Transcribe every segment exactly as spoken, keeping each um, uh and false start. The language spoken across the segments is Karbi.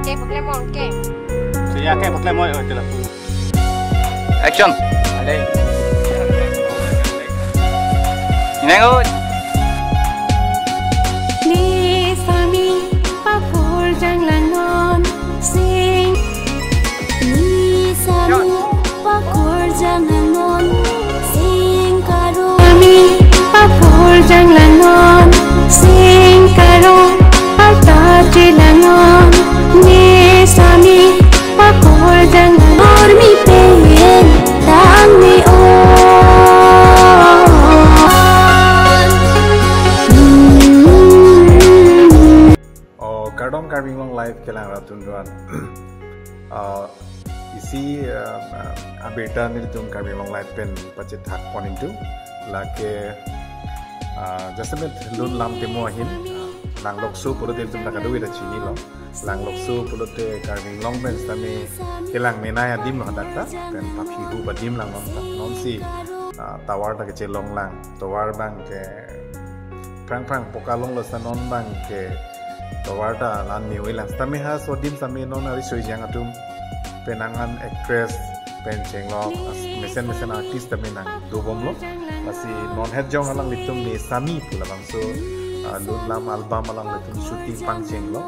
Ke paklem ong ke. Saya ke paklem oi, oi, tila tu. Action. Alai. Inango. Ni sami pakur janglang non sing. Ni sami pakur janglang non sing karo. Ni pakur janglang non sing karo. Alta jilang non ni sami pakur janglang. Or mi pen tang ni on. Oh, kardom Karbi Anglong Live kelang rat atum doan. Ah, isi, ah, ah, abirta nelitum Karbi Anglong Live pen pachethak pon ingtung. Lake, ah, jasemet lun lam temo ahin, ah, langlokso pulote nelitum ta kadokave ta chinilo. Langlokso pulote Karbi Anglong pen sitame kelang menei adim lo hadak ta, pen paphi hu adim lang non ta. Nonsi, ah, tovar ta kechelong lang, tovar abang ke phrang phrang poka longlo sita non abang ke tovar ta la-an me-oi lang. Sitame ha laso adim sitame non ari soi jang atum pen angan actress pen chenglok as mesen mesen artist sitame nangdobomlo. Lasi non het jong alanglitum Ni Sami pu labangso, ah, lun lam album alanglitum shooting pangchenglo.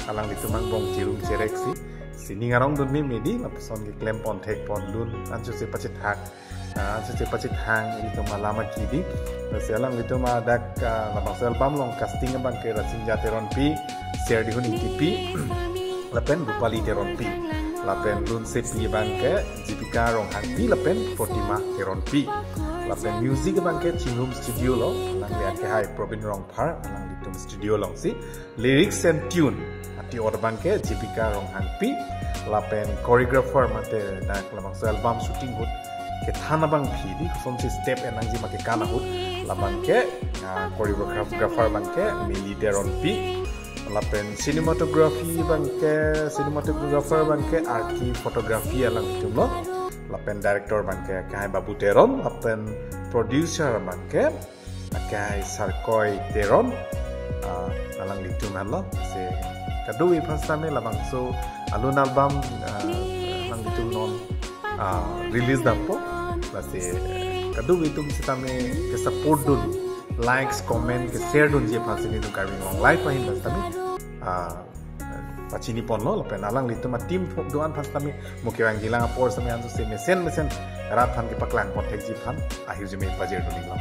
Alanglitum angbong chirum cherek si. Si ning arong dun meme di, lapuson keklem pon thek pon lun anchotsi pachethak. Ah, anchotsi pachethang ilitum alam akidi. Lasi alanglitum adak, ah, labangso album along casting abang ke Rasinja Teronpi, Serdihun Ingtipi, lapen Rupali Teronpi. Lapen lun sepi abang ke Jipika Ronghangpi lapen Protima Teronpi. Lapen music abang ke Chinghum Studio lo, alangli akehai Probin Rongphar, alanglitum studio alongsi. Lyrics and tune ati or abang ke Jipika Ronghangpi, lapen choreographer mate dak labangso album shooting ahut kethan abangpi di, kosonsi step en nangji ma kekan ahut, labang ke, ah, choreographer abang ke Mili Teronpi, lapen cinematography abang ke, cinematographer abang ke Arki Photography alanglitum lo, lapen director abang ke akehai Babu Teron, lapen producer abang ke akehai Sarkoi Teron, ah, alanglitum henlo. Si kadokave aphan sitame labangso alun album, ah, alanglitum non, ah, release dampo. Lasi kadokave atum sitame kesupport dun, likes, comment, keshare dunji aphansi nelitum Karbi Anglong Live ahin sitame, ah, pachini ponlo, lapen alanglitum a-team do-an aphan sitame, mo kevangji lang apor sitame anchotsi mesen mesen rat aphan kepaklang pon thekji aphan ahirjume pajir dun inglo.